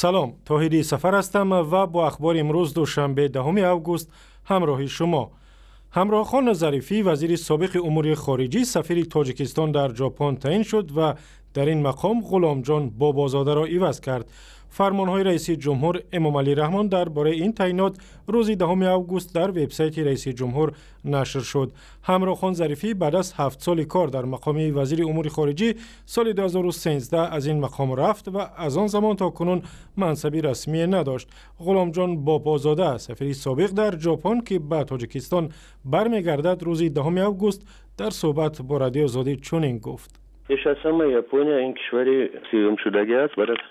Салом, Тоҳири Сафар ҳастам ва бо ахбори имрӯз, душанбе, 10 август, ҳамроҳи шумо. Ҳамроҳхон Зарифӣ, вазири собиқи умури хориҷӣ, сафири Тоҷикистон дар Ҷопон таъин шуд ва дар ин мақом Ғуломҷон Бобозодаро иваз кард. Фармонҳои раиси ҷумҳур Эмомалӣ Раҳмон дар бораи ин таъинот рӯзи 10 август дар вебсайти раиси ҷумҳур нашр шуд. Ҳамроҳхон Зарифӣ баъд аз 7 соли кор дар мақоми вазири умури хориҷӣ соли 2013 аз ин мақом рафт ва аз он замон то кунун мансаби расмие надошт. Ғуломҷон Бобозода, сафири собиқ дар Ҷопон, ки ба Тоҷикистон бармегардад, рӯзи 10 август дар суҳбат бо Радиои Озодӣ чунин гуфт. Пеш аз ҳама, Япония ин кишвари сеюмшудагӣ аст баъд аз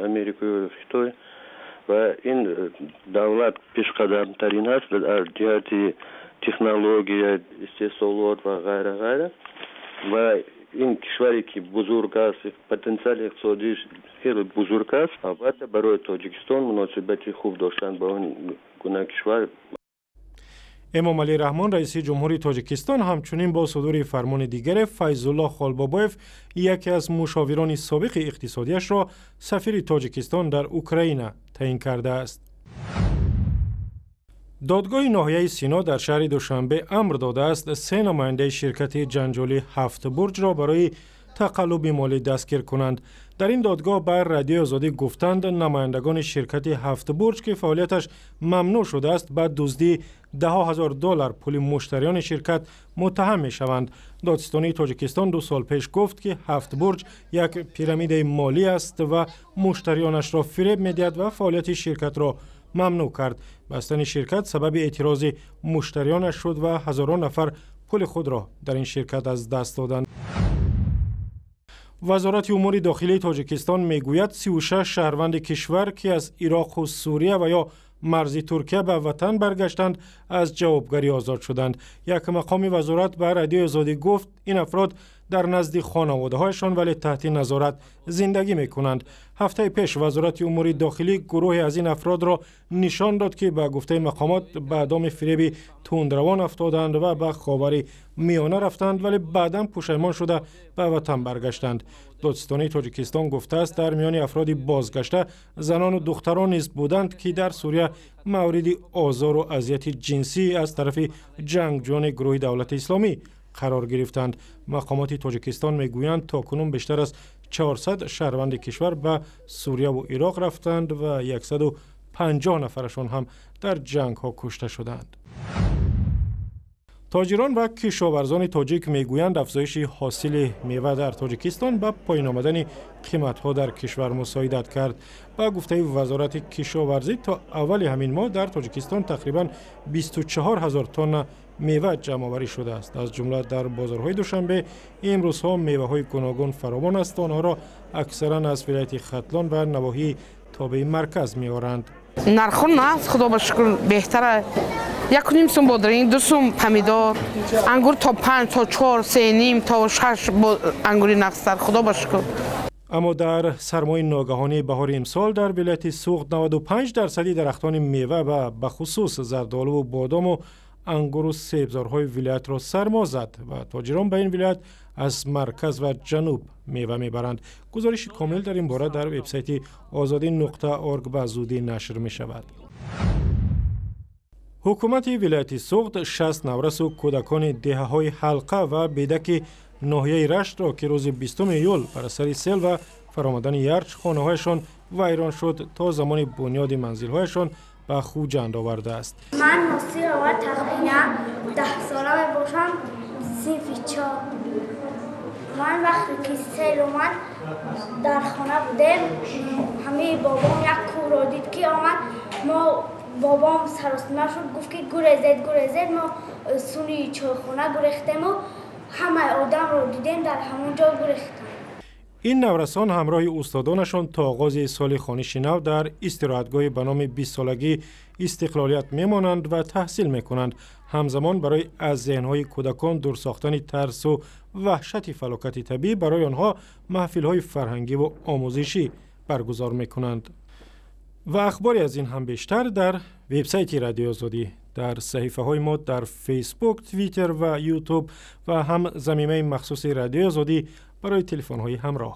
Америкаю Хитой ва ин давлат пешқадамтарин аст аз ҷиҳати технология, истеҳсолот ва ғайра, ғайра. Ва ин кишваре ки бузург аст, потенсиали иқтисодиш хеле бузург аст, албатта, барои Тоҷикистон муносибати хуб доштан ба он гуна кишвар. Эмомалӣ Раҳмон, раиси ҷумҳури Тоҷикистон, ҳамчунин бо судури фармони дигаре Файзуллоҳ Холбобоев, яке аз мушовирони собиқи иқтисодиашро, сафири Тоҷикистон дар Украина таъин кардааст. Додгоҳи ноҳияи Сино дар шаҳри Душанбе амр додааст се намояндаи ширкати ҷанҷоли Ҳафтбурҷро барои тақаллуби молӣ дастгир кунанд. Дар ин додгоҳ ба Радиои Озодӣ гуфтанд, намояндагони ширкати Ҳафтбурҷ, ки фаъолияташ мамнӯъ шудааст, ба дуздии даҳҳо ҳазор доллар пули муштариёни ширкат муттаҳам мешаванд. Додситонии Тоҷикистон 2 сол пеш гуфт, ки Ҳафтбурҷ як пирамидаи молӣ аст ва муштариёнашро фиреб медиҳад ва фаъолияти ширкатро мамнӯъ кард. Бастани ширкат сабаби эътирози муштариёнаш шуд ва ҳазорон нафар пули худро дар ин ширкат аз даст доданд. Вазорати умури дохилии Тоҷикистон мегӯяд, 36 шаҳрванди кишвар, ки аз Ироқу Сурия ва ё марзи Туркия ба ватан баргаштанд, аз ҷавобгарӣ озод шуданд. Як мақоми вазорат ба Радиои Озодӣ гуфт, ин афрод дар назди хонаводаҳояшон, вале таҳти назорат зиндагӣ мекунанд. Ҳафтаи пеш Вазорати умури дохилӣ гурӯҳе аз ин афродро нишон дод, ки ба гуфтаи мақомот ба доми фиреби тундравон афтоданд ва ба Ховари Миёна рафтанд, вале баъдан пушаймон шуда ба ватан баргаштанд. Додситонии Тоҷикистон гуфтааст, дар миёни афроди бозгашта занону духтарон низ буданд, ки дар Сурия мавриди озору азияти ҷинсӣ аз тарафи ҷангҷӯёни гурӯҳи Давлати Исломӣ қарор гирифтанд. Мақомоти Тоҷикистон мегӯянд, то кунун бештар аз 400 шаҳрванди кишвар ба Сурияву Ироқ рафтанд ва 150 нафарашон ҳам дар ҷангҳо кушта шуданд. Тоҷирон ва кишоварзони тоҷик мегӯянд, афзоиши ҳосили мева дар Тоҷикистон ба поён омадани қиматҳо дар кишвар мусоидат кард. Ба гуфтаи Вазорати кишоварзӣ, то аввали ҳамин моҳ дар Тоҷикистон тақрибан 24 ҳазор тонна мева ҷамъоварӣ шудааст. Аз ҷумла дар бозорҳои Душанбе имрӯзҳо меваҳои гуногун фаровон аст. Онҳоро аксаран аз вилояти Хатлон ва навоҳии тобеи марказ меоранд. Нархҳо наст, худо ба шукр, беҳтара. 1.5 сум бодринг, 2 сум помидор, ангур то 5, то 4, 3.5, то 6 ангури нақстар, худо ба шукр. Аммо дар сармои ногаҳонии баҳори имсол дар вилояти Суғд 95 дарсади дарахтони мева ва бахусус зардолуву бодому ангуру себзорҳои вилоятро сармо зад ва тоҷирон ба ин вилоят аз марказ ва ҷануб мева мебаранд. Гузориши комил дар ин бора дар вебсайти озодӣ.орг ба зудӣ нашр мешавад. Ҳукумати вилояти Суғд 60 наврасу кӯдакони деҳаҳои Ҳалқа ва Бедаки ноҳияи Раштро, ки рӯзи 20 июл бар асари сел ва фаромадани ярч хонаҳояшон вайрон шуд, то замони бунёди манзилҳояшон ба Хуҷанд овардааст. Ман Носирова Тақвина, 10 сола мебошам, синфи чор. Ман вақте ки сел омад, дар хона будем. Ҳамаи бобом як кӯҳро дид, ки омад. Мо бобом саросима шуд, гуфт, ки гурезед, гурезед. Мо суни чойхона гурехтему ҳамаи одамро дидем, дар ҳамон ҷо гурехтам. Ин наврасон ҳамроҳи устодонашон то оғози соли хониши нав дар истироҳатгоҳи ба номи 20-солагии истиқлолият мемонанд ва таҳсил мекунанд. Ҳамзамон барои аз зеҳнҳои кӯдакон дур сохтани тарсу ваҳшати фалокати табиӣ барои онҳо маҳфилҳои фарҳангиву омӯзишӣ баргузор мекунанд. Ва ахборе аз ин ҳам бештар дар вебсайти Радиои Озодӣ, дар саҳифаҳои мо дар Фейсбук, Твиттер ва Ютуб ва ҳам замимаи махсуси Радиои Озодӣ барои телефонҳои ҳамроҳ.